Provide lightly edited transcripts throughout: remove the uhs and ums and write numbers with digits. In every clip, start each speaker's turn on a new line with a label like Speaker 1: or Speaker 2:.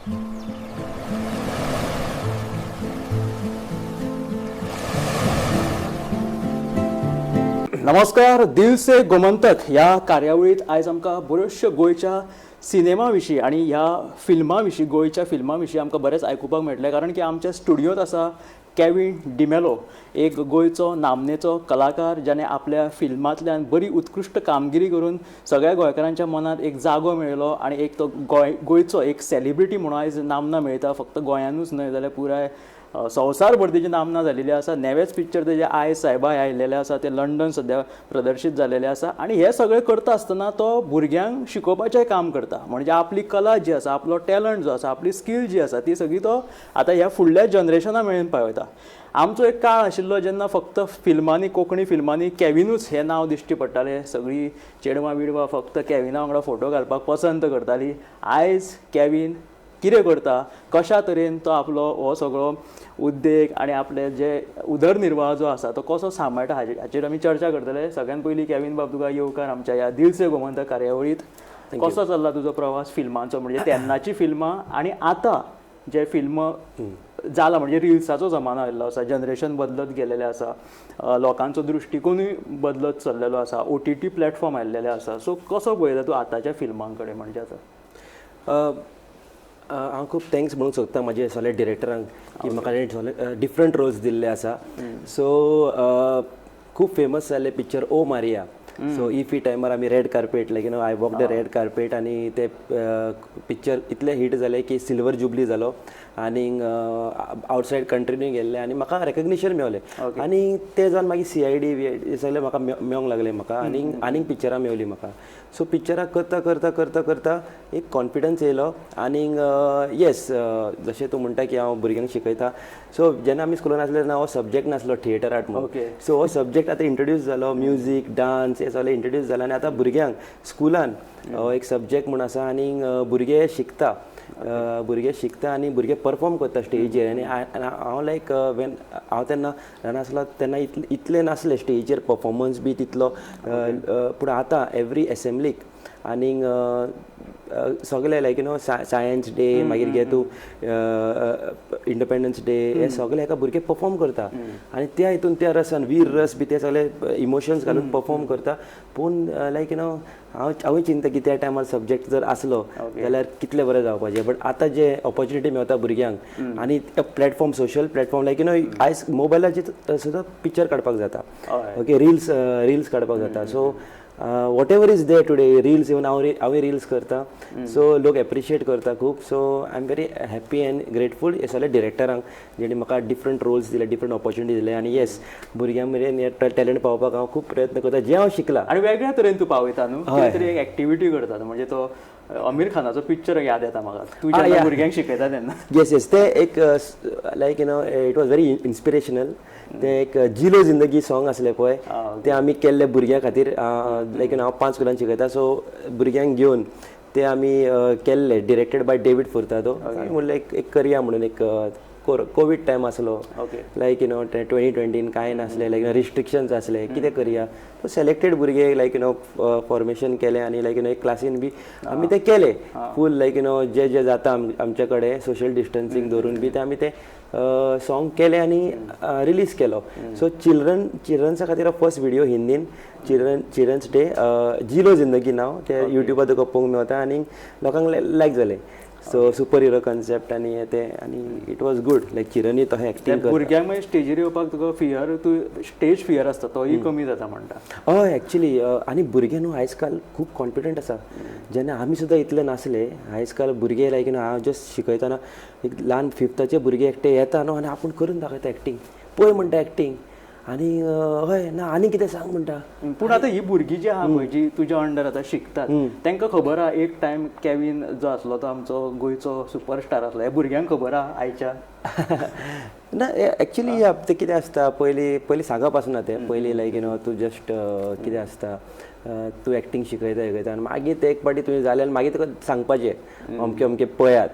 Speaker 1: नमस्कार, दिल से गोमंतक ह्या कार्यावळीत आयज आमकां बऱ्योचश्यो गोंयच्या सिनेमा विशीं आनी ह्या फिल्मा विशीं, गोंयच्या फिल्मा विशीं आमकां बरेंच आयकुपाक मेळटलें, कारण की आमच्या स्टुडियोत आसा कॅवीन डिमेलो, एक गोंयचो नामनेचो कलाकार, ज्याने आपल्या फिल्मांतल्यान बरी उत्कृश्ट कामगिरी करून सगळ्या गोंयकारांच्या मनांत एक जागो मेळयलो आनी एक तो गोंयचो एक सेलिब्रिटी म्हणून आयज नामना मेळटा. फक्त गोंयानूच न्हय जाल्यार पुराय संवसारभर तेजी नामना जालेली आसा. नेवेच पिक्चर तेजे I सायबा हे आयिल्लेले आसा, ते लंडन सद्या प्रदर्शीत जालेले आसा. आनी हे सगळें करता आसतना तो भुरग्यांक शिकोवपाचें काम करता, म्हणजे आपली कला जी आसा, आपलो टॅलंट जो आसा, आपली स्कील जी आसा, ती सगळी तो आतां ह्या फुडल्या जनरेशना मेरेन पावयता. आमचो एक काळ आशिल्लो जेन्ना फक्त फिल्मांनी, कोंकणी फिल्मांनी कॅविनूच हें नांव दिश्टी पडटालें. सगळीं चेडवां बिडवां फक्त कॅविना वांगडा फोटो घालपाक पसंत करतालीं. आयज कॅविन कितें करता, कशा तरेन तो आपलो हो सगळो उद्देग आनी आपले जे उदरनिर्वाह जो आसा तो कसो सांबाळटा, हाचेर आमी चर्चा करतले. सगळ्यान पयलीं कॅविन बाब, तुका येवकार आमच्या ह्या दिल से गोमंतक कार्यावळीत. कसो चल्ला तुजो प्रवास फिल्मांचो, म्हणजे तेन्नाची फिल्मां आनी आतां जे फिल्म जाला, म्हणजे रिल्साचो जमानो आयिल्लो आसा, जनरेशन बदलत गेलेलें आसा, लोकांचो दृश्टिकोनूय बदलत चल्लेलो आसा, OTT platform आयिल्लेले आसा, सो कसो पळयता तूं आतांच्या फिल्मां कडेन? म्हणजे आतां
Speaker 2: हांव खूब thanks म्हणूंक सोदता म्हाजे सगळे डिरेक्टरांक की म्हाका सगळे डिफरंट रोल्स दिल्ले आसा. सो खूब फेमस जाल्ले पिक्चर ओ मारिया. सो इफी टायमार आमी red carpet, like I walk the red carpet, आनी ते पिक्चर इतले हिट जाले की सिल्वर जुबली जालो आनी आवटसायड कंट्रीनूय गेल्ले आनी म्हाका रेकग्निशन मेवलें. आनी ते जावन मागीर CID VID सगळे म्हाका मेवंक लागले म्हाका, आनी आनीक पिक्चरां मेवली म्हाका. सो पिक्चरां करता करता करता करता एक कॉन्फिडन्स येयलो. आनीक येस, जशें तूं म्हणटा की हांव भुरग्यांक शिकयता, सो जेन्ना आमी स्कुलान आसले तेन्ना हो सब्जेक्ट नासलो थिएटर आर्ट म्हणून. सो हो सब्जेक्ट आतां इंट्रोड्यूस जालो, म्युजीक, डांस हे सगळें इंट्रोड्यूस जालें आनी आतां भुरग्यांक स्कुलान हो एक सब्जेक्ट म्हूण आसा. आनी भुरगे शिकता, भुरगे शिकता आनी भुरगे परफॉर्म करता स्टेजीर. आनी हांव लायक वेन हांव तेन्ना ल्हान आसलो तेन्ना इतलें नासलें स्टेजीर परफॉर्मन्स बी तितलो, पूण आतां एवरी एसेंब्लीक आनीक सगळे like science day, मागीर घे तूं इंडिपेंडन्स डे, हे सगळे हेका भुरगे परफॉर्म करता आनी त्या हितून त्या रसान वीर रस बी ते सगळे इमोशन्स घालून परफॉर्म करता. पूण लायक हांवूय चिंता की त्या टायमार सब्जेक्ट जर आसलो जाल्यार कितलें बरें जावपाचें. बट आतां जे ऑपॉर्च्युनिटी मेवता भुरग्यांक आनी प्लॅटफॉर्म, सोशल प्लॅटफॉर्म, लायक आयज मोबायलाचेर सुद्दां पिक्चर काडपाक जाता, ओके, रिल्स काडपाक जाता. So whatever is there today, reels, even हांवूय रिल्स करता, सो लोक एप्रिशिएट करता खूब. So I am very happy and grateful हे सगळे डिरेक्टरांक जेणी म्हाका डिफरंट रोल्स दिले, डिफरंट ऑपॉर्च्युनिटी दिले. आनी येस, भुरग्यां मेरेन हे टॅलंट पावोवपाक हांव खूब प्रयत्न करता, जें हांव शिकलां.
Speaker 1: आनी वेगळ्या तरेन तूं पावयता न्हू, कितें तरी एक एक्टिविटी करता, म्हणजे तो अमीर खानाचो पिक्चर याद येता म्हाका, तूं जेन्ना भुरग्यांक शिकयता तेन्ना.
Speaker 2: येस येस, ते एक like it was very inspirational. ते एक जिलो जिंदगी सॉंग आसलें पळय, ते आमी केल्ले भुरग्यां खातीर. लायक हांव 5 स्कुलान शिकयता, सो भुरग्यांक घेवन ते आमी केल्ले, डिरेक्टेड बाय डेवीड फुर्तादो. म्हणलें एक करया म्हणून, एक कोवीड टायम आसलो, लायक 2020 कांय नासलें, लायक रिस्ट्रिक्शन्स आसले, कितें करया. सो सिलेक्टेड भुरगे लायक फॉर्मेशन केलें आनी लायक एक क्लासीन बी आमी ते केले फूल, लायक जे जे जाता आमचे कडेन सोशल डिस्टन्सींग धरून बी ते आमी ते सॉंग केलें आनी रिलीज केलो. सो चिल्ड्रन्सा खातीर फर्स्ट व्हिडियो हिंदीन, चिल्ड्रन्स डे, जिलो जिंदगी नांव, ते युट्यूबार तुका पळोवंक मेवता आनी लोकांक लायक जालें. सो सुपर हिरो कॉन्सेप्ट आनी ते आनी it was good, लायक चिरनी तो एक्टींग.
Speaker 1: भुरग्यांक मागीर स्टेजीर येवपाक तुका फियर, तूं स्टेज फियर आसता तोय कमी जाता म्हणटा.
Speaker 2: हय, एक्चुली आनी भुरगे न्हू आयज काल खूब कॉन्फिडंट आसा, जेन्ना आमी सुद्दां इतले नासले. आयज काल भुरगे लायक हांव जस्ट शिकयतना एक ल्हान फिफ्ताचे भुरगे एकटे येता न्हू आनी आपूण करून दाखयता एक्टींग, पळय म्हणटा एक्टींग, आनी हय ना आनी कितें सांग म्हणटा.
Speaker 1: पूण आतां ही भुरगीं जी आहा पळय, जी तुज्या अंडर आतां शिकतात, तांकां खबर आहा एक टायम कॅवीन जो आसलो तो आमचो गोंयचो सुपरस्टार आसलो, ह्या भुरग्यांक खबर आहा आयच्या?
Speaker 2: ना, एक्चुली ते कितें आसता, पयलीं पयलीं सांगप आसना तें. पयलीं लायक you know तूं जस्ट कितें आसता, तूं एक्टींग शिकयता शिकयता आनी मागीर ते एक पाटी तुवें जालें आनी मागीर तुका सांगपाचें अमकें अमकें पळयात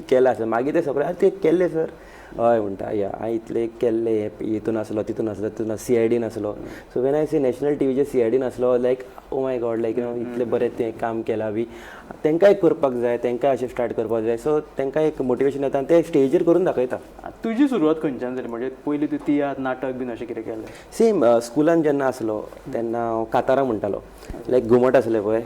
Speaker 2: केलां आसा. मागीर ते सगळें तें केल्लें सर, हय म्हणटा, या हांवें इतलें केल्लें, हें हितून आसलो, तितून आसलो, तितून सीआयडीन आसलो. So when I see national टीव्हीचेर सीआयडीन आसलो, like oh my God, like you know इतलें बरें तें काम केलां बी. तांकांय करपाक जाय, तांकांय अशें स्टार्ट करपाक जाय. सो तांकां एक मोटिवेशन येता आनी ते स्टेजीर करून दाखयता.
Speaker 1: तुजी सुरवात खंयच्यान जाली? म्हणजे पयलीं तूं तियात्र, नाटक बीन अशें कितें केलें?
Speaker 2: सेम, स्कुलान जेन्ना आसलो तेन्ना हांव कातारां म्हणटालो. लायक घुमट आसलें पळय,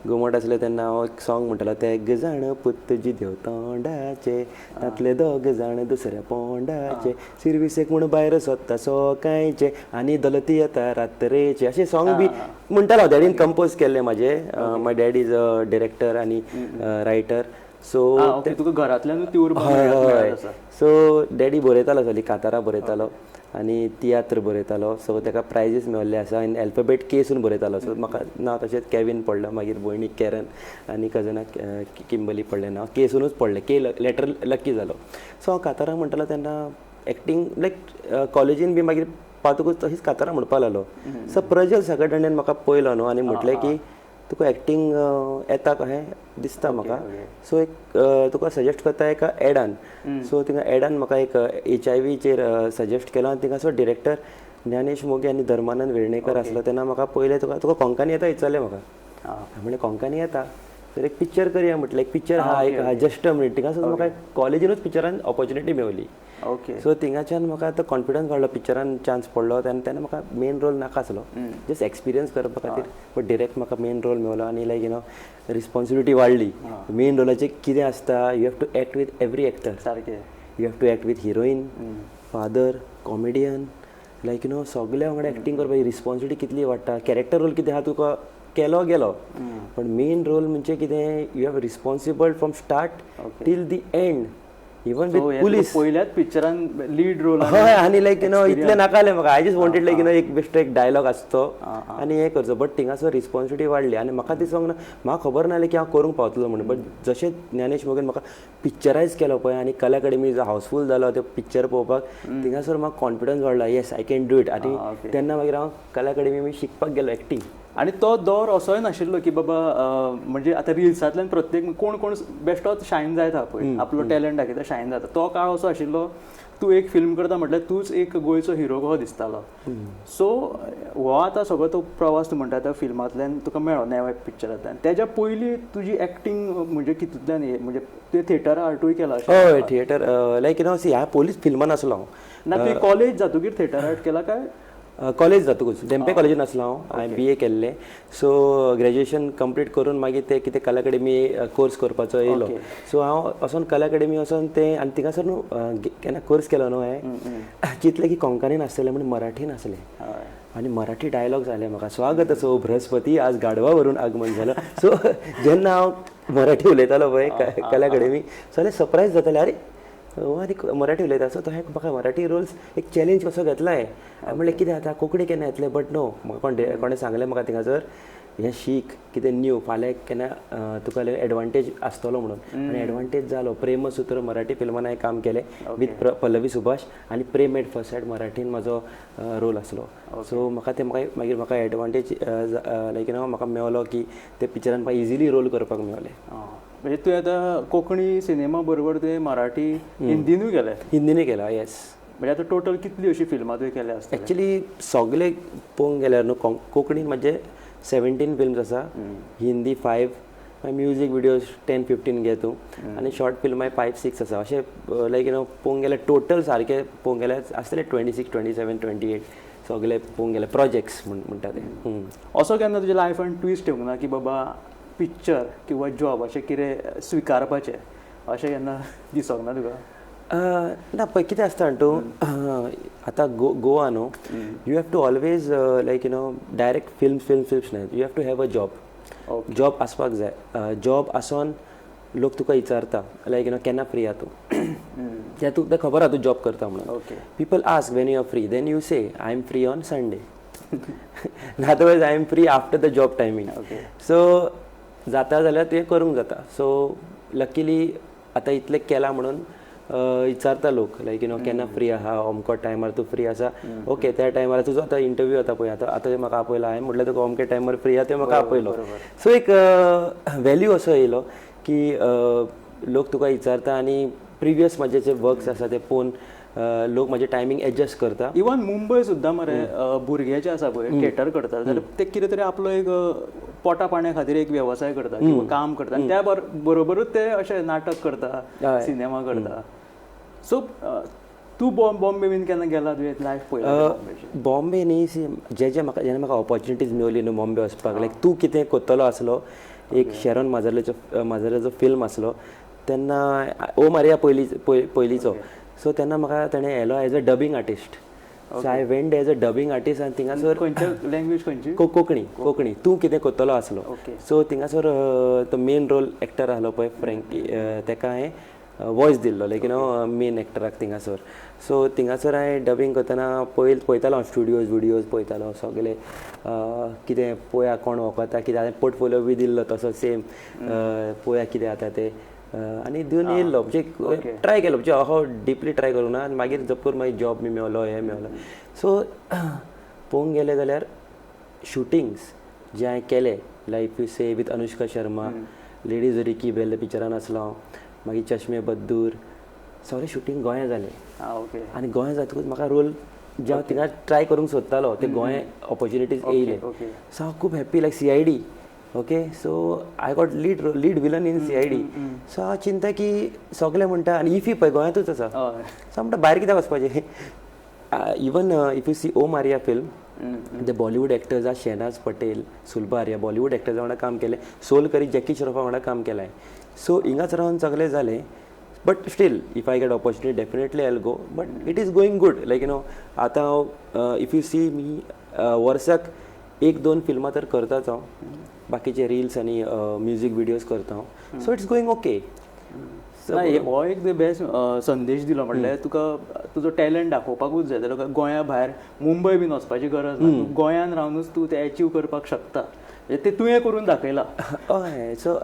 Speaker 2: घुमट आसलें तेन्ना हांव एक सॉंग म्हणटालो, तेग जाण पुत जिदेव तोंडाचे, तांतले दोग जाण दुसऱ्या पोंडाचे, सिर्विसेक म्हूण भायर सोदता सोकायचे, आनी दलती येता रातरेचे, अशें सॉंग बी म्हणटालो. डॅडीन कंपोज केल्लें म्हाजें. My daddy is a director आनी रायटर, सो
Speaker 1: तुका घरांतल्यान ती उर्बा.
Speaker 2: हय हय, सो डॅडी बरयतालो सगळीं कातारां बरयतालो आनी तियात्र बरयतालो. सो ताका प्रायजीस मेळिल्ले आसा आनी अल्फाबेट केसून बरयतालो. सो म्हाका नांव तशेंच केवीन पडलो, मागीर भयणीक कॅरन आनी कजनाक किंबली पडलें नांव, केसुनूच पडलें, के लेटर लकी जालो. सो हांव कातारां म्हणटालो तेन्ना एक्टींग लायक कॉलेजीन बी मागीर पावतकूच तशीच कातारां म्हणपाक लागलो. सो प्रजल साखरदांड्यान म्हाका पळयलो न्हू आनी म्हटलें की तुका एक्टींग येता कशें दिसता म्हाका, सो एक तुका सजेस्ट करता एका एडान. सो थिंगा एडान म्हाका एक एचआयवीचेर सजेस्ट केलो आनी थिंगासर डिरेक्टर ज्ञानेश मोगे आनी धर्मानंद वेर्णेकर आसलो. तेन्ना म्हाका पयलें तुका तुका कोंकणी येता विचारलें म्हाका. म्हणलें कोंकणी येता तर एक पिक्चर करया म्हटलें. एक पिक्चर आहा, एक आहा जस्ट अ मिनीट. थिंगासर म्हाका कॉलेजीनूच पिक्चरान ऑपॉर्च्युनिटी मेवली. सो थिंगाच्यान म्हाका आतां कॉन्फिडन्स वाडलो, पिक्चरान चान्स पडलो आनी तेन्ना म्हाका मेन रोल नाका आसलो, जस्ट एक्सपिरियन्स करपा खातीर. बट डिरेक्ट म्हाका मेन रोल मेवलो आनी लायक you know responsibility वाडली. मेन रोलाचें कितें आसता, you have to act with every actor.
Speaker 1: सारकें.
Speaker 2: You have to act with heroine, father, comedian, like you know सगल्या वांगडा एक्टींग करपाची रिस्पॉन्सिबिलिटी कितली वाडटा. कॅरेक्टर रोल कितें आहा, तुका केलो गेलो, पण मेन रोल म्हणजे कितें, you have responsible from start till the end, even with police.
Speaker 1: पयल्याच पिक्चरान लीड रोल.
Speaker 2: हय, आनी लायक you know इतलें नाका म्हाका, I just wanted like you know एक बेश्टो एक डायलॉग आसतो आनी हें करचो. बट थिंगासर रिस्पॉन्सिबिलिटी वाडली आनी म्हाका दिसोंक ना, म्हाका खबर नासलें की हांव करूंक पावतलो म्हणून. बट जशें ज्ञानेश मोगेन म्हाका पिक्चरायज केलो पळय आनी कला अकाडेमी जो हावसफूल जालो ते पिक्चर पळोवपाक, थिंगासर म्हाका कॉन्फिडन्स वाडलो, yes I can do it. आनी तेन्ना मागीर हांव कला अकाडेमी शिकपाक गेलो एक्टींग.
Speaker 1: आनी तो दौर असोय नाशिल्लो की बाबा म्हणजे आतां रिल्सांतल्यान प्रत्येक कोण कोण बेश्टोच शायन जायता पळय, आपलो टॅलंट दाखयता, शायन जाता. तो काळ असो आशिल्लो, तूं एक फिल्म करता म्हटल्यार तूंच एक गोंयचो हिरो कसो दिसतालो. सो हो आतां सगळो तो प्रवास तूं म्हणटा त्या फिल्मांतल्यान तुका मेळ्ळो, नेवा पिक्चरांतल्यान. तेज्या पयलीं तुजी एक्टींग म्हणजे कितूंतल्यान, म्हणजे तुवें थिएटर आर्टूय केला?
Speaker 2: हय, theatre like you know see ह्या पोलीस फिल्मान आसलो हांव.
Speaker 1: ना, तुवें कॉलेज जातकीर थिएटर आर्ट केला काय?
Speaker 2: कॉलेज जातकूच, धेंपे कॉलेजीन आसलो हांव, हांवें बीए केल्लें. सो ग्रॅज्युएशन कंप्लीट करून मागीर ते कितें कला अकाडेमी कोर्स करपाचो येयलो. सो हांव वचोन कला अकाडेमी वचोन तें आनी थिंगासर न्हू केन्ना कोर्स केलो न्हू, हांवें चिंतलें की कोंकणीन आसतलें म्हण मराठीन आसलें आनी मराठी डायलॉग जाले म्हाका, स्वागत असो बृहस्पती आज गाडवावरून आगमन झालं. सो जेन्ना हांव मराठी उलयतालो पळय कला अकाडेमी, सगळे सरप्रायज जाताले, अरे आनी मराठी उलयता. सो तो म्हाका मराठी रोल्स एक चॅलेंज कसो घेतला हांवें. हांवें म्हणलें कितें आतां कोंकणी केन्ना येतलें, बट नो, म्हाका कोणें सांगलें म्हाका थिंगासर हें शीक कितें न्यू, फाल्यां केन्ना तुका एडवांटेज आसतलो म्हणून. आनी एडवांटेज जालो. प्रेमसूत्र मराठी फिल्मान हांवें काम केलें विथ पल्लवी सुभाष आनी प्रेम एट फर्स्ट सायट मराठीन म्हाजो रोल आसलो. सो म्हाका तें म्हाका मागीर म्हाका एडवांटेज लायक you know म्हाका मेवलो की ते पिक्चरान म्हाका इजिली रोल करपाक मेवलें.
Speaker 1: म्हणजे तुवें आतां कोंकणी सिनेमा बरोबर तुवें मराठी, हिंदीनूय केलें?
Speaker 2: हिंदीनूय केला, येस.
Speaker 1: म्हणजे आतां टोटल कितली अशी फिल्मां तुवें केल्या आसतली?
Speaker 2: एक्चुली सगळे पळोवंक गेल्यार न्हू कोंकणीन म्हाजे 17 फिल्म्स आसा, हिंदी 5, मागीर म्युजीक विडियोज 10-15 घे तूं, आनी शॉर्ट फिल्मां 5-6 आसा. अशें लायक you know पळोवंक गेल्यार टोटल सारकें पळोवंक गेल्यार आसतले 26, 27, 28 सगळे पळोवंक गेल्यार प्रोजेक्ट्स म्हणटा ते.
Speaker 1: असो केन्ना तुज्या लायफान ट्विस्ट येवंक ना की बाबा पिक्चर किंवा जॉब अशें कितें स्विकारपाचें, अशें केन्ना दिसोंक ना तुका?
Speaker 2: ना, पळय कितें आसता तूं आतां गोवा न्हू, you have to always like you know direct film film films न्हय, you have to have a job. Job आसपाक जाय. जॉब आसोन लोक तुका विचारता लायक you know केन्ना फ्री आहा तूं, तें तुका खबर आहा तूं जॉब करता म्हणून. People ask when you are free, then you say I am free on Sunday, otherwise I am free after the job timing. So जाता जाल्यार तुवें करूंक जाता. सो लकीली आतां इतलें केलां म्हणून विचारता लोक, लायक you know, केन्ना फ्री आहा, अमको टायमार तूं फ्री आसा, ओके त्या टायमार तुजो आतां इंटरव्यू जाता पळय, आतां आतां म्हाका आपयला, हांवें म्हटलें तुका अमके टायमार फ्री आहा, ते म्हाका आपयलो. सो एक व्हॅल्यू असो येयलो की लोक तुका विचारता आनी प्रिवियस म्हाजे जे वर्क्स आसा ते पळोवन लोक म्हाजे टायमींग एडजस्ट करता.
Speaker 1: इवन मुंबय सुद्दां मरे भुरगे जे आसा पळय थिएटर करतात जाल्यार ते कितें तरी आपलो एक पोटा पाण्या खातीर एक वेवसाय करता किंवा काम करता आनी त्या बरोबरूच ते अशे नाटक करता, सिनेमा करता. सो तूं बॉम्बे बीन केन्ना गेला तुवें लायफ पळयला?
Speaker 2: बॉम्बे न्ही, जे जे म्हाका जेन्ना म्हाका ऑपॉर्च्युनिटीज मेवली न्हू बॉम्बे वचपाक, लायक तूं कितें करतलो आसलो, एक शेरॉन माजरलेचो फिल्म आसलो तेन्ना, ओ मारिया पयली पयलीचो, सो तेन्ना म्हाका तेणें येयलो as a dubbing artist. So I went as a dubbing artist आनी थिंगासर
Speaker 1: खंयच्या लँग्वेज खंयची?
Speaker 2: कोंकणी. कोंकणी तूं कितें करतलो आसलो. सो थिंगासर तो मेन रोल एक्टर आहलो पळय फ्रेंकी, तेका हांवें वॉयस दिल्लो, लायक you know, main एक्टराक थिंगासर. सो थिंगासर हांवें डबींग करतना पळयतालो हांव, स्टुडियोज विडियोज पळयतालो सगळे, कितें पळोवया कोण वखता कितें. हांवें पोर्टफोलियो बी दिल्लो तसो सेम, पळोवया कितें जाता तें, आनी दिवन येयल्लो. म्हणजे ट्राय केलो, म्हणजे अहो डिपली ट्राय करूंक ना, आनी मागीर जपूर मागीर जॉब बी मेवलो, हें मेवलो. सो पळोवंक गेलें जाल्यार शुटिंग्स जे हांवें केले, like you say with Anushka Sharma, ladies Ricky Bahl पिक्चरान आसलो हांव, मागीर चश्मे बद्दूर, सगळें शुटींग गोंया जालें. आनी गोंया जातकूच म्हाका रोल जे हांव थिंगा ट्राय करूंक सोदतालो ते गोंय ऑपॉर्च्युनिटीज येयले. सो हांव खूब happy, like CID, okay, so I got lead lead villain in CID. So हांव चिंता की सगळे म्हणटा आनी इफी पळय गोंयांतूच आसा, सो म्हणटा भायर कित्याक वचपाचें. Even if you see O Maria film, the Bollywood actors are Shehnaz Patel, Sulabha Arya, Bollywood एक्टर्सा वांगडा काम केलें, सोल करी जॅकी श्रॉफा वांगडा काम केलें. सो हिंगाच रावन सगळें जालें, but still if I get opportunity definitely I go, but it is going good. Like you know, आतां हांव if you see मी वर्साक एक दोन फिल्मां तर करताच हांव, बाकीचे रिल्स आनी म्युजीक विडियोज करता हांव. So it's going okay.
Speaker 1: ना, हो एक बेस्ट संदेश दिलो, म्हणल्यार तुका तुजो टॅलंट दाखोवपाकूच जाय जाल्यार गोंया भायर मुंबय बीन वचपाची गरज ना, तूं गोंयान रावनूच तूं तें एचीव करपाक शकता, ते तुवें करून दाखयलां.
Speaker 2: हय. सो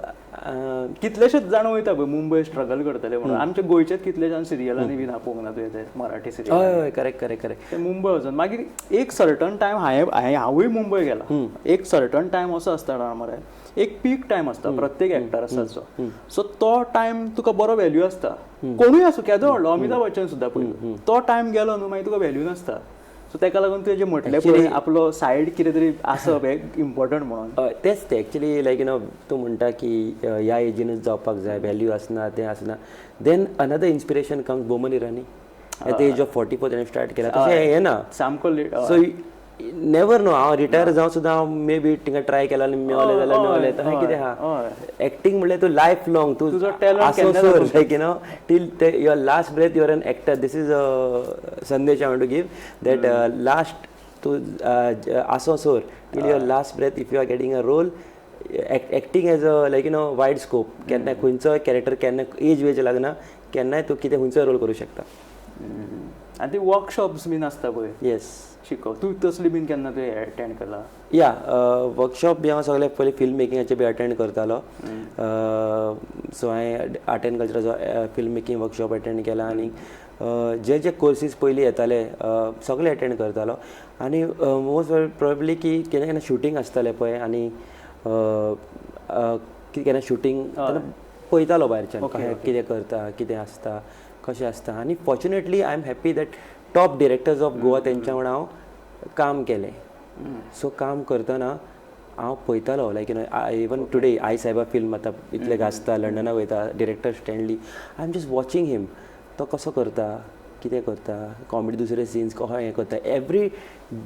Speaker 1: कितलेशेच जाण वयता पळय मुंबय स्ट्रगल करतले म्हणून, आमच्या गोंयचेच कितले जाण सिरियलांनी बीन आपोवंक ना तुवें ते मराठी सिरियल.
Speaker 2: हय, करेक्ट करेक्ट करेक्ट.
Speaker 1: ते मुंबय वचून मागीर एक सर्टन टायम, हांवें हांवूय मुंबय गेला, एक सर्टन टायम असो आसता मरे, एक पीक टायम आसता प्रत्येक एक्टर आसाचो. सो तो टायम तुका बरो व्हॅल्यू आसता, कोणूय आसूं, केदो व्हडलो अमिताभ बच्चन सुद्दां पळय, तो टायम गेलो न्हू मागीर तुका व्हॅल्यू नासता. सो ताका लागून तुवें जें म्हटलें पळय आपलो सायड कितें तरी आसप हें इम्पॉर्टंट म्हणून.
Speaker 2: तेंच तें एक्चुली, लायक you know, तूं म्हणटा की ह्या एजीनूच जावपाक जाय, व्हॅल्यू आसना, तें आसना. Then another inspiration comes Boman Irani, at the age of 44 तेणें स्टार्ट केला, तशें हें ना
Speaker 1: सामको.
Speaker 2: सो नेवर नो, हांव रिटायर जावं सुद्दां हांव मे बी थिंगा ट्राय केला आनी मेवलें जाल्यार मेवलें, तशें कितें आहा. एक्टींग म्हणल्यार तूं लायफ लॉंग, तूं आसो sir, like you know, till your last breath your an actor. This is a Sandesh I want to give, that last तूं आसो sir till your last breath, if you are getting a role, acting as a like you know wide scope, केन्ना खंयचोय character, केन्ना as veg लागना, केन्नाय तूं कितें खंयचोय रोल करूं शकता.
Speaker 1: आनी ती वर्कशॉप्स बीन आसता पळय,
Speaker 2: येस,
Speaker 1: शिकव, तूं तसली बीन केन्ना तुवें एटेंड केला?
Speaker 2: या, वर्कशॉप बी हांव सगळे पयलीं फिल्म मेकिंगाचे बी अटेंड करतालो. सो हांवें आर्ट एंड कल्चराचो फिल्म मेकिंग वर्कशॉप अटेंड केला आनी जे जे कोर्सीस पयलीं येताले सगळे अटेंड करतालो. आनी मोस्ट प्रोबेबली की केन्ना केन्ना शुटींग आसतालें पळय, आनी केन्ना शुटींग तेन्ना पळयतालो भायरच्यान कितें करता, कितें आसता, कशें आसता. आनी fortunately I am happy that top directors of Goa तेंच्या वांगडा हांव काम केलें. सो काम करतना हांव पळयतालो, like you know, even today I Saheba film आतां इतलें गाजता, लंडनाक वयता, director Stanley, I am just watching him, तो कसो करता, कितें करता, कॉमेडी दुसरे सिन्स कहो हें करता. एवरी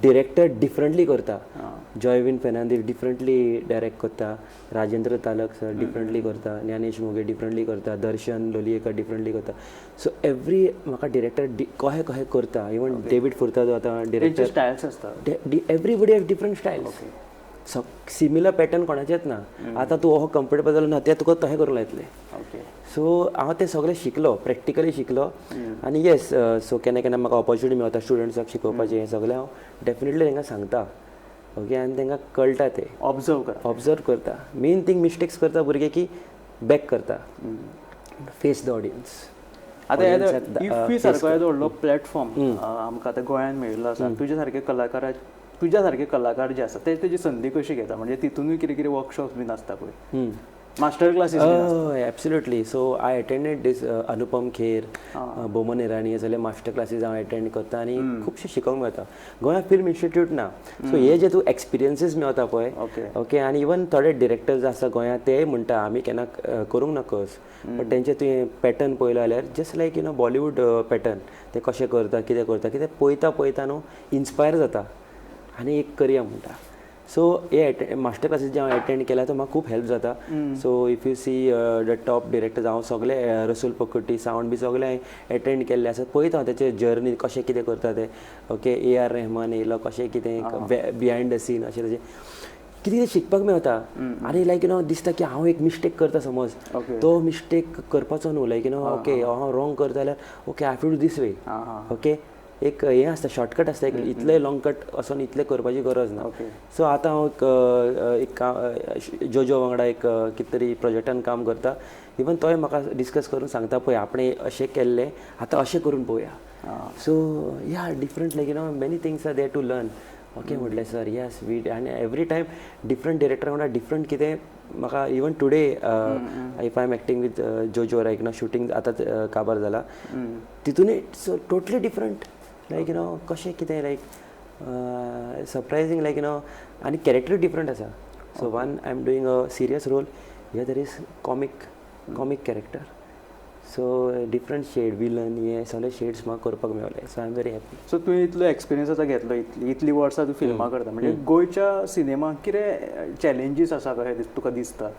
Speaker 2: डिरेक्टर डिफरंटली करता. जॉयविन फेर्नांदीस डिफरंटली डायरेक्ट करता, राजेंद्र तालक सर डिफरंटली करता, ज्ञानेश मोगे डिफरंटली करता, दर्शन लोलयेकर डिफरंटली करता. सो एवरी म्हाका डिरेक्टर कहे कहे करता. इवन डेवीड फुर्तादो आतां डिरेक्टर,
Speaker 1: स्टायल्स आसता,
Speaker 2: everybody have different styles. So similar pattern कोणाचेच ना. आतां तूं हो कम्फर्टेबल जालो ना, तें तुका तशें करूंक लायतलें. सो हांव तें सगळें शिकलो, प्रॅक्टिकली शिकलो. आनी येस, सो केन्ना केन्ना म्हाका ऑपॉर्च्युनिटी मेळटा स्टुडंट्साक शिकोवपाचें, हें सगळें हांव डेफिनेटली तांकां सांगता. ओके, आनी तांकां कळटा तें,
Speaker 1: ऑब्जर्व करता,
Speaker 2: ऑब्जर्व करता. मेन थींग मिस्टेक्स करता भुरगे की बॅक करता, फेस the audience.
Speaker 1: आतां इफ्फी सारको येदो व्हडलो प्लॅटफॉर्म आमकां आतां गोंयांत मेळिल्लो आसा, तुज्या सारके कलाकार, तुज्या सारके कलाकार जे आसा ते तेजी संदी कशी घेता? म्हणजे तितूनय कितें कितें वर्कशॉप्स बीन आसता पळय, master classes?
Speaker 2: Absolutely. So I attended this Anupam Kher, Boman Irani हे सगळे मास्टर क्लासीस हांव एटेंड करता आनी खुबशें शिकोंक मेळटा. गोंया फिल्म इन्स्टिट्यूट ना, सो हे जे तूं एक्सपिरियन्सीस मेळता पळय, ओके, आनी इवन थोडे डिरेक्टर्स आसा गोंयांत, तेय म्हणटा आमी केन्ना करूंक ना कोर्स, बट तेंचे तुवें पॅटर्न पळयलो जाल्यार just like you know Bollywood pattern, ते कशें करता, कितें करता, कितें पळयता पळयता न्हू इन्स्पायर जाता आनी एक करया म्हणटा. सो हे मास्टर क्लासीस जे हांव एटेंड केल्या तो म्हाका खूब हेल्प जाता. So if you see the top directors, हांव सगळे रसूल पकुटी सावंड बी सगळे हांवें एटेंड केल्ले आसा, पळयता हांव तेचे जर्नी कशें कितें करता ते. ओके, ए आर रहमान येयलो, कशें कितें बिहायंड the scene अशें तशें कितें कितें शिकपाक मेळटा. आनी लायक you know दिसता की हांव एक मिस्टेक करता समज, तो मिस्टेक करपाचो न्हू, लायक you know okay हांव रॉंग करता जाल्यार okay I have to do this way. Okay, एक हें आसता, शॉर्टकट आसता एक, इतलें लॉंग कट वचोन इतलें करपाची गरज ना. सो आतां हांव एक एक जोजो वांगडा एक कितें तरी प्रोजेक्टान काम करता, इवन तोय म्हाका डिस्कस करून सांगता, पळय आपणें अशें केल्लें, आतां अशें करून पळोवया. So yeah, different, like you know many things are there to learn. Okay म्हटलें सर, येस we, आनी एवरी टायम डिफरंट डिरेक्टर वांगडा डिफरंट कितें म्हाका. Even today if I am acting with Jojo, like ना शुटींग आतां काबार जाला, तितूनय it's totally different, like you know कशें कितें, like surprising, like you know आनी कॅरेक्टर डिफरंट आसा. So one I am doing a serious role, here there is comic character, so different shade, villain, हे सगळे shades म्हाका करपाक मेवले, so I am very happy.
Speaker 1: So तुवें इतलो experience आतां घेतलो, इतली इतली वर्सां तूं फिल्मां करता, म्हणजे गोंयच्या सिनेमाक कितें चॅलेंजीस आसा कशें तुका दिसता?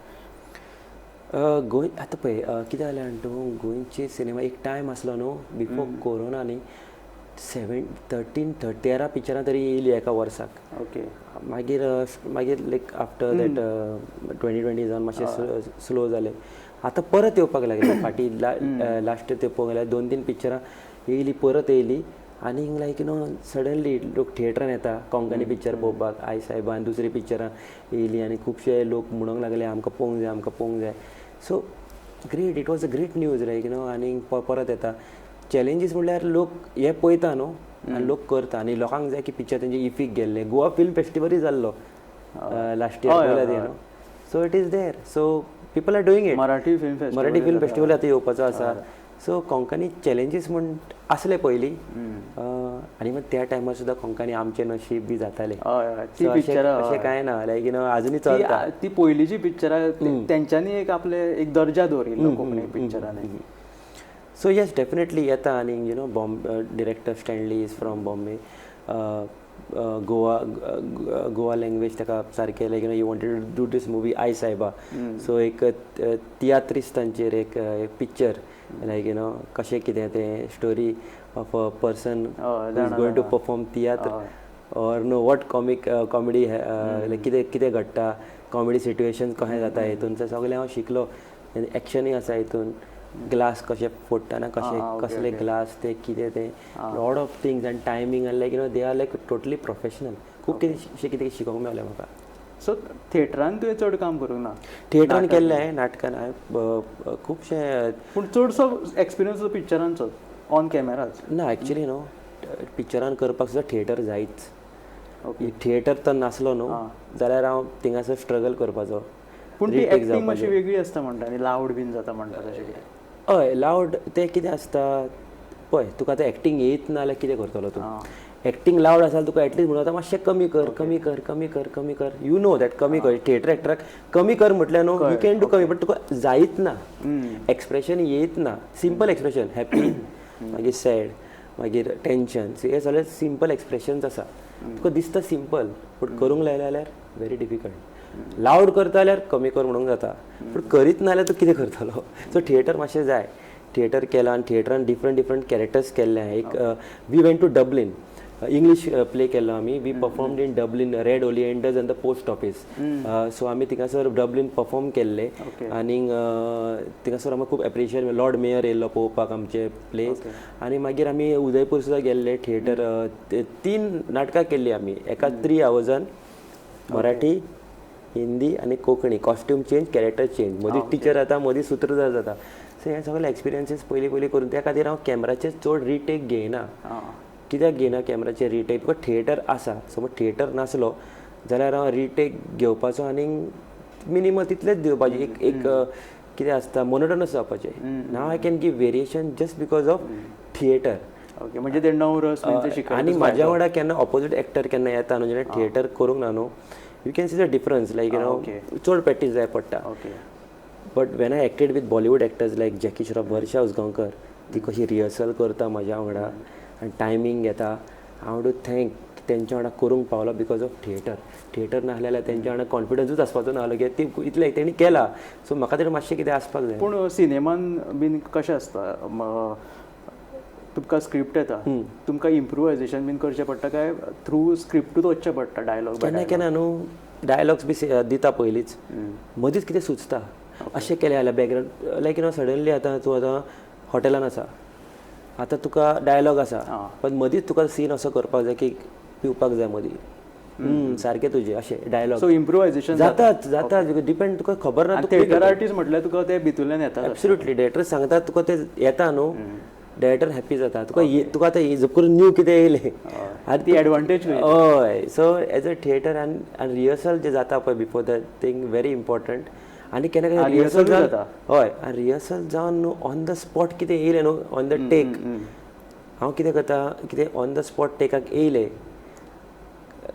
Speaker 2: गोंय आतां पळय, कितें जालें जाणा तूं, गोंयचे सिनेमा एक टायम आसलो न्हू बिफोर कोरोना न्ही, सेवन थर्टीन 13 पिक्चरां तरी येयली एका वर्साक. मागीर लायक आफ्टर that 2020 जावन मातशें स्लो जालें. आतां परत येवपाक लागले. फाटीं लास्ट ते पळोवंक गेल्यार दोन तीन पिक्चरां येयली, परत येयली आनी लायक you know suddenly लोक थिएटरान येता कोंकणी पिक्चर पळोवपाक. आई सायबान दुसरी पिक्चरां येयली आनी खुबशे लोक म्हणूंक लागले आमकां पळोवंक जाय, आमकां पळोवंक जाय. So great, it was a great news, like you know आनी परत येता. चॅलेंजीस म्हणल्यार लोक हे पळयता न्हू आनी लोक करता आनी लोकांक जाय की पिक्चर तेंचे इफीक गेल्ले. गोवा फिल्म फेस्टिवलूय जाल्लो लास्ट इयर, पळयला न्हू, so it is there, so people are doing it.
Speaker 1: Marathi film festival.
Speaker 2: Marathi film festival आतां येवपाचो आसा. सो कोंकणी चॅलेंजीस म्हण आसले पयलीं आनी मागीर त्या टायमार सुद्दां कोंकणी आमचें नशीब बी जातालें.
Speaker 1: हय हय ती पिक्चरां.
Speaker 2: अशें कांय ना, लायक you know अजुनूय चलता.
Speaker 1: ती पयलींची पिक्चरां तेंच्यांनी एक आपले एक दर्जा दवरिल्लो कोंकणी पिक्चरांनी.
Speaker 2: सो येस, डेफिनेटली येता. आनी you know director Stanley is from Bombay, Goa language ताका सारकें, like you know you wanted to do this movie आई सायबा. सो एक तियात्रिस्तांचेर एक पिक्चर, लायक you know कशें कितें तें story of a person is going to perform tiatr or no what comic comedy, like कितें कितें घडटा, कॉमेडी सिट्युएशन कशें जाता, हितून सगळें हांव शिकलो. एक्शनूय आसा हितून, ग्लास कशें फोडटना कशें, कसले ग्लास ते, कितें ते, लॉट ऑफ थिंग्स आनी टायमींग आनी like you know they are like totally professional. खूब कितें कितें शिकोंक मेवलें म्हाका.
Speaker 1: सो थिएटरान तुवें चड काम करूंक ना?
Speaker 2: थिएटरान केल्लें हांवें, नाटकान हांवें खुबशें.
Speaker 1: पूण चडसो एक्सपिरियन्स पिक्चरांचो, ऑन कॅमेराच?
Speaker 2: ना, एक्चुली न्हू पिक्चरान करपाक सुद्दां थिएटर जायच. थिएटर तर नासलो न्हू जाल्यार हांव थिंगासर स्ट्रगल करपाचो.
Speaker 1: पूण ती एक्टींग मातशी वेगळी आसता म्हणटा आनी लावड बीन जाता म्हणटा तशें कितें?
Speaker 2: हय, लावड तें कितें आसता पळय, तुका आतां एक्टींग येयत ना जाल्यार कितें करतलो तूं? एक्टींग लावड आसा जाल्यार तुका एटलीस्ट म्हणून जाता मातशें कमी कर, कमी कर, कमी कर, कमी कर, you know that कमी कर. थिएटर एक्टराक कमी कर म्हटल्यार न्हू you can do कमी, बट तुका जायत ना, एक्सप्रेशन येयत ना. सिंपल एक्सप्रेशन, हॅपी, मागीर सॅड, मागीर टेंशन, हे सगळे सिंपल एक्सप्रेशन्स आसा. तुका दिसता सिंपल, बट करूंक लायलें जाल्यार व्हेरी डिफिकल्ट. लावड करता जाल्यार कमी कर म्हणूंक जाता, पूण करीत ना जाल्यार तूं कितें करतलो? सो थिएटर मातशें जाय. थिएटर केलां आनी थिएटरान डिफरंट डिफरंट कॅरेक्टर्स केल्ले. एक we went to Dublin, English play केल्लो आमी. We performed in Dublin, Red Oleanders and the Post Office. So आमी थिंगासर डबलीन परफॉर्म केल्ले आनीक थिंगासर आमकां खूब एप्रिशिएट, लॉर्ड मेयर येयल्लो पळोवपाक आमचे प्लेस. आनी मागीर आमी उदयपूर सुद्दां गेल्ले. थिएटर तीन नाटकां केल्ली आमी एका 3 आवर्सान, मराठी, हिंदी आनी Konkani. Costume change, character change, मदीं टिचर जाता, मदीं सुत्रधार जाता. सो हे सगळे एक्सपिरियन्सीस पयलीं पयलीं करून त्या खातीर हांव कॅमेराचेर चड रिटेक घेयना. कित्याक घेयना कॅमेराचेर रिटेक? Because theatre आसा. समज थिएटर नासलो जाल्यार हांव रिटेक घेवपाचो आनी मिनिमल तितलेच दिवपाचें. एक एक कितें आसता मोनोटोनस जावपाचें. Now I can give variation just because of theatre.
Speaker 1: Okay, म्हणजे ते नवरस
Speaker 2: आनी म्हाज्या वांगडा केन्ना ऑपोजीट एक्टर केन्ना येता न्हू, जेन्ना थिएटर करूंक ना न्हू, you can see the difference. Like you know चड प्रॅक्टीस जाय पडटा. But when I acted with Bollywood actors like Jackie Shroff, Varsha Usgaonkar, ती कशी रिहर्सल करता म्हाज्या वांगडा आनी टायमींग घेता. हांव टू thank तेंच्या वांगडा करूंक पावलो because of theatre. Theatre नासलें जाल्यार तेंच्या वांगडा कॉन्फिडन्सूच आसपाचो नासलो की ती इतलें तेणी केलां. सो म्हाका तरी मातशें कितें आसपाक जाय.
Speaker 1: पूण सिनेमान बीन कशें आसता, तुमकां स्क्रिप्ट येता, तुमकां इम्प्रुवायजेशन बीन करचें पडटा काय थ्रू स्क्रिप्टूच वचचें पडटा डायलॉग?
Speaker 2: केन्ना केन्ना न्हू डायलॉग्स बी दिता पयलींच, मदींच कितें सुचता अशें केलें जाल्यार background like you know suddenly आतां तूं आतां हॉटेलान आसा, आतां तुका डायलॉग आसा पण मदींच तुका सीन असो करपाक जाय की पिवपाक जाय मदीं सारकें तुजें अशें डायलॉग.
Speaker 1: सो इम्प्रुवायजेशन
Speaker 2: जातात जाता, डिपेंड तुका खबर ना.
Speaker 1: थिएटर आर्टिस्ट म्हटल्यार तुका ते भितूरल्यान येता.
Speaker 2: एब्सोल्युटली, डायरेक्टर सांगता तुका ते येता न्हू, डायरेक्टर हॅपी जाता. तुका तुका आतां करून न्यू कितें येयलें
Speaker 1: आनी ती एडवांटेज.
Speaker 2: हय, सो एज अ थिएटर आनी रिहर्सल जें जाता पळय before the thing very important. आनी केन्ना केन्ना रिहर्सल जाता, हय, आनी रिहर्सल जावन न्हू ऑन the spot कितें येयलें न्हू ऑन the take, हांव कितें करता कितें ऑन the spot टेकाक येयलें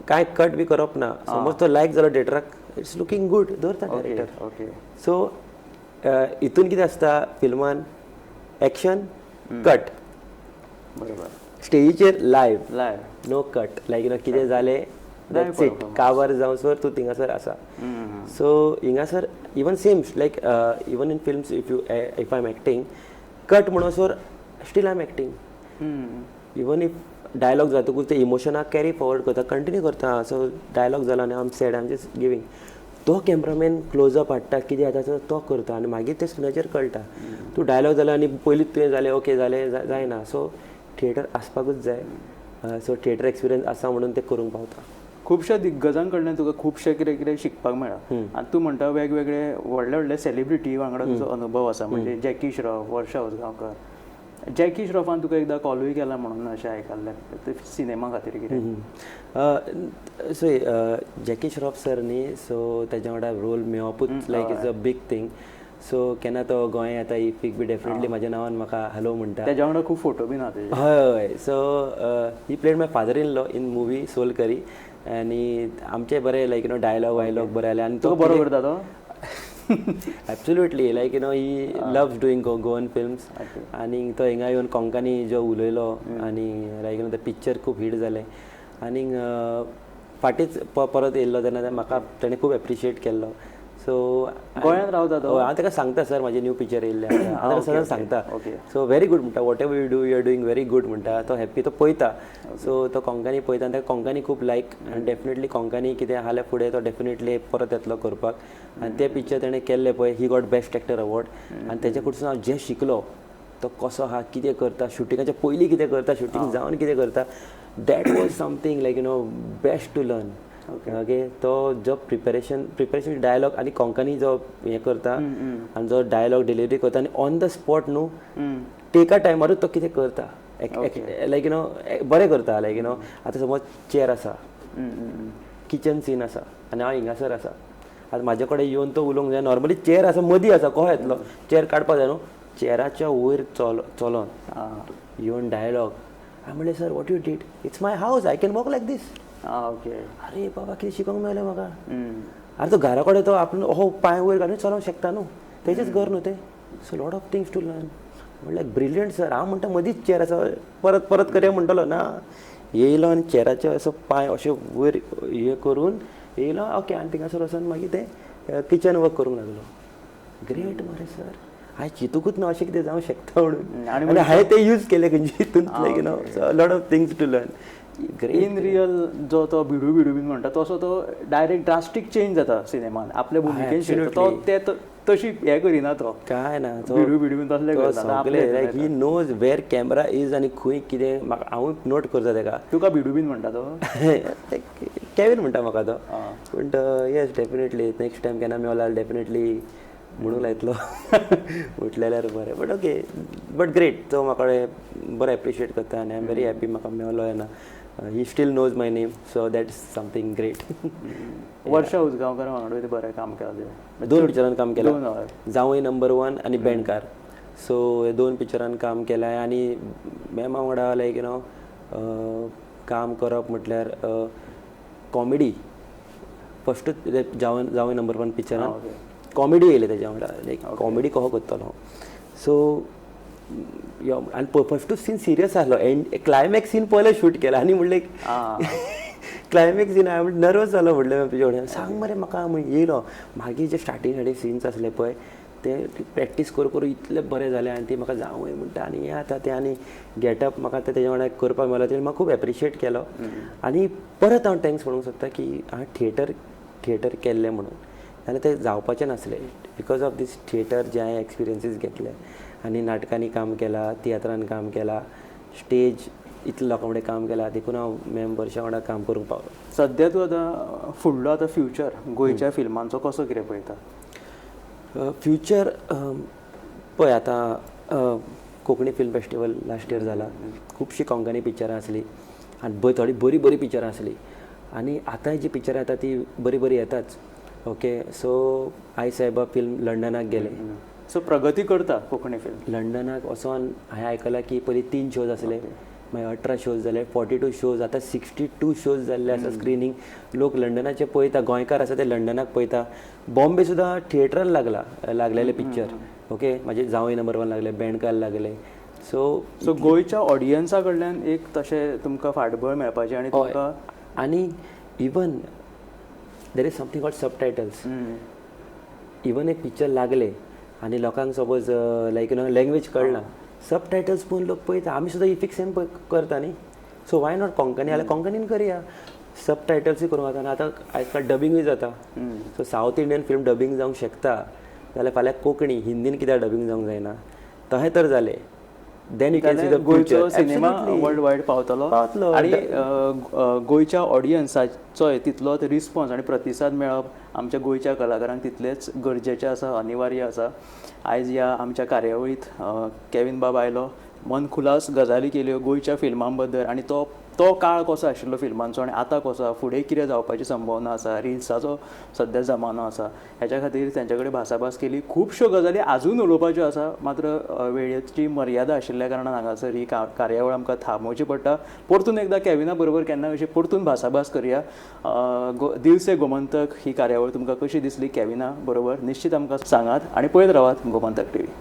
Speaker 2: कांय कट बी करप ना. समज तो लायक जालो डायरेक्टराक, it's looking good दवरता डायरेक्टर.
Speaker 1: ओके,
Speaker 2: सो हितून कितें आसता फिल्मान एक्शन कट,
Speaker 1: बरोबर,
Speaker 2: स्टेजीचेर live
Speaker 1: live
Speaker 2: no cut. Like you know कितें जालें that's it, काबार जावसर तूं थिंगासर आसा. सो हिंगासर even same like even in films if you if I am acting cut म्हणसर still I am acting. Even if dialogue जातकूच ते इमोशनाक कॅरी फॉरवर्ड करता, कंटिन्यू करता. सो डायलॉग जालो आनी I am sad, I am just giving, तो cameraman close up हाडटा कितें जाता तो करता आनी मागीर ते स्क्रिनाचेर कळटा. तूं डायलॉग जालो आनी पयलींच तुवें जालें ओके जालें जायना. सो थिएटर आसपाकूच जाय. सो थिएटर एक्सपिरियन्स आसा म्हणून ते करूंक पावता.
Speaker 1: खुबश्या दिग्गजां कडल्यान तुका खुबशें कितें कितें शिकपाक मेळ्ळां आनी तूं म्हणटा वेगवेगळे व्हडले व्हडले सेलिब्रिटी वांगडा तुजो अनुभव आसा, म्हणजे जॅकी श्रॉफ, वर्षा उजगांवकर. जॅकी श्रॉफान तुका एकदां कॉलूय केला म्हणून अशें आयकल्लें सिनेमा खातीर कितें?
Speaker 2: सो जॅकी श्रॉफ सर न्ही, सो तेज्या वांगडा role मेळपूच like is a big thing. So केन्ना तो गोंय येता इफीक बी डेफिनेटली म्हाज्या नांवान म्हाका हॅलो म्हणटा.
Speaker 1: तेज्या वांगडा खूब फोटो बीन आहा.
Speaker 2: हय हय, so he played my father in law in movie Sol Curry आनी आमचे बरे लायक you know dialogue वायलॉग बरे आले आनी
Speaker 1: तो बरो करता तो.
Speaker 2: Absolutely, like you know he loves doing Goan films. आनी तो हिंगा येवन कोंकणी जो उलयलो आनी लायक you know ते पिक्चर खूब हीट जालें. आनी फाटींच परत येयल्लो तेन्ना म्हाका तेणें खूब एप्रिशिएट केल्लो. सो
Speaker 1: गोंयांत रावता तो?
Speaker 2: हांव ताका सांगता सर म्हाजें न्यू पिक्चर येयल्लें हांव ताका सदांच सांगता. सो व्हेरी गूड म्हणटा, whatever you do you are doing very good म्हणटा. तो हॅप्पी, तो पळयता. सो तो कोंकणी पळयता आनी ताका कोंकणी खूब लायक आनी डेफिनेटली कोंकणी कितें आहा जाल्यार फुडें तो डेफिनेटली परत येतलो करपाक. आनी तें पिक्चर तेणें केल्लें पळय, he got best actor award. आनी तेच्या कडसून हांव जें शिकलो, तो कसो आहा, कितें करता, शुटिंगाच्या पयलीं कितें करता, शुटींग जावन कितें करता, that was something like you know best to learn. Okay, तो जो प्रिपरेशन डायलॉग आनी कोंकणी जो हें करता आनी जो डायलॉग डिलिवरी करता आनी ऑन the spot न्हू टेका टायमारूच तो कितें करता, लायक you know बरें करता. लायक you know आतां समज चेर आसा, किचन सीन आसा आनी हांव हिंगासर आसा, आतां म्हाजे कडेन येवन तो उलोवंक जाय. नॉर्मली चेर आसा मदीं आसा, कसो येतलो चेर काडपाक जाय न्हू, चेराच्या वयर चलोन येवन डायलॉग. हांवें म्हणलें sir what you did, it's my house, I can walk like this.
Speaker 1: Okay,
Speaker 2: अरे बाबा कितें शिकोंक मेळलें म्हाका. आरे तो घरा कडेन तो आपलो हो पांय वयर घालून चलोवंक शकता न्हू, तेजेच घर न्हू तें. So lot of things to learn. म्हणल्यार ब्रिलियंट सर. हांव म्हणटा मदींच चेर आसा, परत परत करया म्हणटलो ना, येयलो आनी चेराचे असो पांय अशे वयर हे करून येयलो. ओके, आनी थिंगासर वचोन मागीर तें किचन वर्क करूंक लागलो. ग्रेट मरे सर, हांवें चिंतूकूच ना अशें कितें जावंक शकता म्हणून. आनी हांवें तें यूज केलें खंयचे हितून, like you know lot of things to learn.
Speaker 1: In real जो तो भिडू भिडू बीन म्हणटा तसो तो डायरेक्ट ड्रास्टीक चेंज जाता सिनेमान आपल्या भुमिकेन. तो ते तशी हें करिना, तो
Speaker 2: काय ना
Speaker 1: भिडू भिडू बीन तसलें करता.
Speaker 2: Like he knows where camera is आनी खंय कितें. म्हाका हांवूय नोट करता ताका.
Speaker 1: तुका भिडू बीन म्हणटा तो?
Speaker 2: केवीन म्हणटा म्हाका तो. पूण येस डेफिनेटली नेक्स्ट टायम केन्ना मेवला डेफिनेटली म्हणूंक लायतलो म्हटलें जाल्यार बरें, बट ओके, बट ग्रेट. तो म्हाका बरो एप्रिशिएट करता आनी I am very happy म्हाका मेवलो येना. He still knows my name, so that is something great.
Speaker 1: Varsha Ujgaonkar वांगडा बरें काम केलां तुवें.
Speaker 2: दोन पिक्चरान काम केलां.
Speaker 1: दोन, हय.
Speaker 2: जावय नंबर वन आनी बेणकार. सो हे दोन पिक्चरान काम केलां आनी मॅमा वांगडा लायक you know काम करप म्हटल्यार कॉमेडी फस्टूच जावय जावय नंबर वन पिक्चरान कॉमेडी येयले तेज्या वांगडा, लायक कॉमेडी कसो करतलो. सो यो आनी फस्टूच सीन सिरियस आसलो एंड क्लायमॅक्स सीन पयले शूट केला आनी म्हणलें क्लायमॅक्स सीन हांवें नर्वस जालो. म्हणलें तुजे कडेन सांग मरे म्हाका येयलो. मागीर जे स्टार्टींग स्टार्टींग सिन्स आसले पळय ते प्रॅक्टीस करून करून इतले बरें जालें आनी ती म्हाका जावंय म्हणटा आनी हें आतां तें आनी गेटअप म्हाका आतां तेज्या वांगडा करपाक मेळ्ळो, तेणें म्हाका खूब एप्रिशिएट केलो. आनी परत हांव thanks म्हणूंक सोदता की हांवें थिएटर थिएटर केल्लें म्हणून, जाल्यार तें जावपाचें नासलें. Because of these theatre जे हांवें एक्सपिरियन्सीस घेतले आनी नाटकांनी काम केलां, तियात्रान काम केलां, स्टेज इतले लोकां कडेन काम केलां, देखून हांव मॅम वर्षा वांगडा काम करूंक पावलो.
Speaker 1: सद्या तूं आतां फुडलो आतां फ्युचर गोंयच्या फिल्मांचो कसो कितें पळयता?
Speaker 2: फ्युचर पळय आतां Konkani film festival last year जाला, खुबशीं कोंकणी पिक्चरां आसलीं आनी थोडीं बरीं बरीं पिक्चरां आसलीं आनी आतांय जीं पिक्चरां येता तीं बरीं बरीं येताच. ओके, सो I सायबा फिल्म लंडनाक गेलें.
Speaker 1: सो प्रगती करता कोंकणी फिल्म.
Speaker 2: लंडनाक वचोन हांवें आयकलां की पयलीं 3 शोज आसले, मागीर 18 शोज जाले, 42 शोज, आतां 62 शोज जाल्ले आसा स्क्रिनींग. लोक लंडनाचे पळयता, गोंयकार आसा ते लंडनाक पळयता. बॉम्बे सुद्दां थिएटरान लागला लागलेले पिक्चर. ओके, म्हाजे जावय नंबर वन लागले, बेणकार लागले. सो
Speaker 1: सो गोंयच्या ऑडियन्सा कडल्यान एक तशें तुमकां फाटबळ मेळपाचें आनी तुमकां
Speaker 2: आनी even there is something called subtitles. Even एक पिक्चर लागले आनी लोकांक suppose like you know language कळना, सब टायटल्स पळोवन लोक पळयता. आमी सुद्दां इफिक्ट सेम करता न्ही, सो why not Konkani जाल्यार कोंकणीन करया, सब टायटल्सूय करूंक जाता. आतां आयज डबिंगूय जाता, so south Indian film dubbing जावंक शकता जाल्यार फाल्यां कोंकणी हिंदीन कित्याक डबिंग जावंक जायना? तशें तर जालें then you can see the
Speaker 1: गोंयचो सिनेमा वर्ल्ड वायड पावतलो.
Speaker 2: पावतलो.
Speaker 1: आनी गोंयच्या ऑडियन्साचोय तितलोच रिस्पॉन्स आनी प्रतिसाद मेळप आमच्या गोंयच्या कलाकारांक तितलेंच गरजेचें आसा, अनिवार्य आसा. आयज ह्या आमच्या कार्यावळींत केवीन बाब आयलो, मन खुलास गजाली केल्यो गोंयच्या फिल्मां बद्दल आनी तो तो काळ कसो आशिल्लो फिल्मांचो आनी आतां कसो आसा, फुडें कितें जावपाची संभावना आसा, रिल्साचो सद्या जमानो आसा, हेच्या खातीर तेंच्या कडेन भासाभास केली. खुबश्यो गजाली आजून उलोवपाच्यो आसा, मात्र वेळेची मर्यादा आशिल्ल्या कारणान हांगासर ही कार्यावळ आमकां थांबोवची पडटा. परतून एकदां केविना बरोबर केन्ना अशी परतून भासाभास करया. दिल से गोमंतक ही कार्यावळ तुमकां कशी दिसली केविना बरोबर निश्चित आमकां सांगात आनी पळयत रावात गोमंतक टीव्ही.